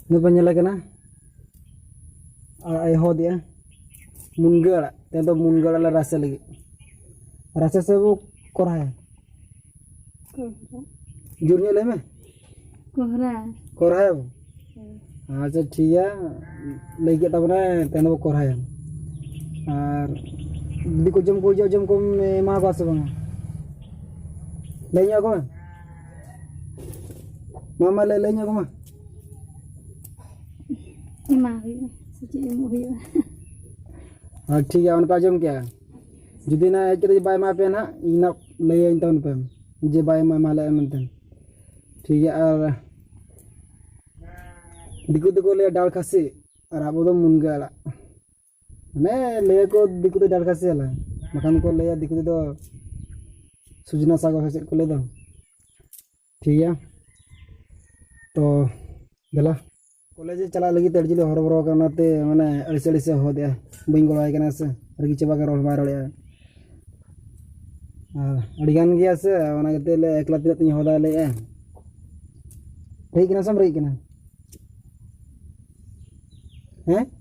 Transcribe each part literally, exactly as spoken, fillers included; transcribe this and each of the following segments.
ᱱᱤᱛ ᱵᱚᱱ ᱧᱮᱞᱮ ᱠᱟᱱᱟ ᱟᱲᱟᱜ ᱮ ᱦᱚᱫᱮᱜᱼᱟ, ᱢᱩᱱᱜᱟᱹ ᱟᱲᱟᱜ᱾ ᱛᱮᱦᱮᱧ ᱫᱚ ᱢᱩᱱᱜᱟᱹ ᱟᱲᱟᱜ ᱞᱮ ᱨᱟᱥᱮ ᱞᱟᱹᱜᱤᱫ᱾ ᱨᱟᱥᱮ ᱥᱮ ᱵᱚ ᱠᱚᱨᱦᱟᱭᱟ? ᱠᱚᱨᱦᱟ᱾ ᱡᱳᱨ ᱧᱚᱜ ᱞᱟᱹᱭ ᱢᱮ᱾ ᱠᱚᱨᱦᱟ᱾ ᱠᱚᱨᱦᱟᱭᱟ ᱵᱚ? ᱦᱮᱸ᱾ ᱟᱪᱪᱷᱟ, ᱴᱷᱤᱠ ᱜᱮᱭᱟ, ᱞᱟᱹᱭ ᱠᱮᱫ ᱛᱟᱵᱚᱱᱟᱭ, ᱛᱮᱦᱮᱧ ᱫᱚ ᱵᱚ ᱠᱚᱨᱦᱟᱭᱟ᱾ ᱟᱨ ᱡᱩᱫᱤ ᱠᱚ ᱡᱚᱢ ᱠᱚ ᱦᱤᱡᱩᱜᱼᱟ, ᱡᱚᱢ ᱠᱚᱢ ᱮᱢᱟ ᱠᱚᱣᱟ ᱥᱮ ᱵᱟᱝᱟ? ᱞᱟᱹᱭ ᱧᱚᱜ ᱟᱠᱚ ᱢᱮ᱾ ᱢᱟ, ᱢᱟ, ᱞᱟᱹᱭ, ᱞᱟᱹᱭ ᱧᱚᱜ ᱟᱠᱚ ᱢᱮ᱾ ᱮᱢᱟ ᱦᱩᱭᱩᱜᱼᱟ, ᱥᱮ ᱪᱮᱫ ᱮᱢᱚᱜ ᱦᱩᱭᱩᱜᱼᱟ? ᱦᱮᱸ, ᱴᱷᱤᱠ ᱜᱮᱭᱟ, ᱚᱱᱟ ᱯᱮ ᱟᱸᱡᱚᱢ ᱠᱮᱜᱼᱟ᱾ ᱡᱩᱫᱤ ᱱᱟ ᱦᱮᱡ ᱠᱟᱛᱮ ᱵᱟᱭ ᱮᱢᱟ ᱯᱮᱭᱟ ᱱᱟᱦᱟᱜ, ᱤᱧ ᱱᱟᱜ ᱞᱟᱹᱭᱟᱹᱧ ᱛᱟᱵᱚᱱ ᱯᱮ ᱡᱮ ᱵᱟᱭ ᱮᱢᱟ, ᱮᱢᱟ ᱞᱮᱜᱼᱟ ᱢᱮᱱᱛᱮ᱾ ᱴᱷᱤᱠ ᱜᱮᱭᱟ, ᱟᱨ ᱫᱤᱠᱩ ᱫᱚᱠᱚ ᱞᱟᱹᱭᱟ ᱰᱟᱞ ᱠᱷᱟᱥᱤ, ᱟᱨ ᱟᱵᱚ ᱫᱚ ᱢᱩᱱᱜᱟᱹ ᱟᱲᱟᱜ᱾ ᱢᱟᱱᱮ, ᱞᱟᱹᱭᱟᱠᱚ ᱫᱤᱠᱩ ᱫᱚ ᱰᱟᱞ ᱠᱷᱟᱥᱤ ᱟᱞᱮ, ᱵᱟᱠᱷᱟᱱ ᱠᱚ ᱞᱟᱹᱭᱟ ᱫᱤᱠᱩ ᱛᱮᱫᱚ ᱥᱩᱡᱽᱱᱟ ᱥᱟᱜ ᱥᱮ ᱪᱮᱫ ᱠᱚ ᱞᱟᱹᱭ ᱫᱚ᱾ ᱴᱷᱤᱠ ᱜᱮᱭᱟ, ᱛᱚ ᱫᱮᱞᱟ᱾ ᱠᱚᱞᱮᱡᱽ ᱪᱟᱞᱟᱜ ᱞᱟᱹᱜᱤᱫ ᱛᱮ ᱟᱹᱰᱤ ᱡᱳᱨ ᱦᱚᱨᱚᱵᱚᱨᱚ ᱠᱟᱱᱟ, ᱚᱱᱟᱛᱮ ᱢᱟᱱᱮ ᱟᱹᱲᱤᱥ ᱟᱹᱲᱤᱥ ᱮ ᱦᱚᱦᱚᱫᱮᱜᱼᱟ, ᱵᱟᱹᱧ ᱜᱚᱲᱚᱣᱟᱭ ᱠᱟᱱᱟ ᱥᱮ, ᱨᱟᱹᱜᱤ ᱪᱟᱵᱟ ᱠᱟᱱᱟ, ᱨᱚᱲ ᱦᱚᱸ ᱵᱟᱭ ᱨᱚᱲᱮᱜᱼᱟ᱾ ᱟᱨ ᱟᱹᱰᱤ ᱜᱟᱱ ᱜᱮᱭᱟ ᱥᱮ, ᱚᱱᱟ ᱠᱷᱟᱹᱛᱤᱨ ᱞᱮ ᱮᱠᱞᱟ ᱛᱤᱱᱟᱹᱜ ᱛᱤᱧ ᱦᱚᱦᱚᱫᱟ ᱞᱟᱹᱭᱮᱜᱼᱟ᱾ ᱨᱟᱹᱜᱤᱜ ᱠᱟᱱᱟ ᱥᱮᱢ ᱨᱟᱹᱜᱤᱜ ᱠᱟᱱᱟ? ᱦᱮᱸ?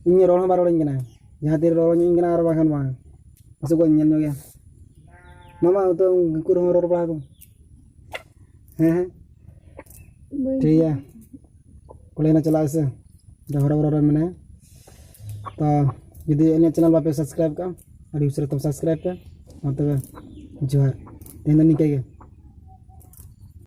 ᱤᱧ ᱨᱚᱲ ᱦᱚᱸ ᱵᱟᱭ ᱨᱚᱲᱟᱹᱧ ᱠᱟᱱᱟ, ᱡᱟᱦᱟᱸ ᱛᱤᱨᱮ ᱨᱚᱲᱟᱹᱧ ᱠᱟᱱᱟ ᱟᱨ ᱵᱟᱝᱠᱷᱟᱱ ᱵᱟᱝ᱾ ᱯᱟᱥᱮᱡ ᱠᱚ ᱧᱮᱞ ᱧᱚᱜ ᱜᱮᱭᱟ᱾ ᱢᱟᱢᱟ, ᱛᱚ ᱩᱱᱠᱩ ᱨᱮᱦᱚᱸ ᱨᱚᱲ ᱵᱟᱲᱟ ᱟᱠᱚ᱾ ᱦᱮᱸ, ᱦᱮᱸ᱾ ᱵᱟᱹᱧ ᱴᱷᱤᱠ ᱜᱮᱭᱟ᱾ ᱠᱚᱞᱮᱡᱽ ᱱᱟ ᱪᱟᱞᱟᱜ ᱥᱮ, ᱡᱟ ᱦᱚᱨᱚ ᱵᱚᱨᱚ ᱨᱮ ᱢᱮᱱᱟᱭᱟ᱾ ᱛᱚ ᱡᱩᱫᱤ ᱟᱹᱞᱤᱧᱟᱜ ᱪᱮᱱᱮᱞ ᱵᱟᱯᱮ ᱥᱟᱵᱥᱠᱨᱟᱭᱤᱵ ᱠᱟᱜᱼᱟ, ᱟᱹᱰᱤ ᱩᱥᱟᱹᱨᱟ ᱛᱮ ᱥᱟᱵᱥᱠᱨᱟᱭᱤᱵ ᱯᱮ᱾ ᱢᱟ ᱛᱚᱵᱮ, ᱡᱚᱦᱟᱨ᱾ ᱛᱮᱦᱮᱧ ᱫᱚ ᱱᱤᱝᱠᱟᱹ ᱜᱮ᱾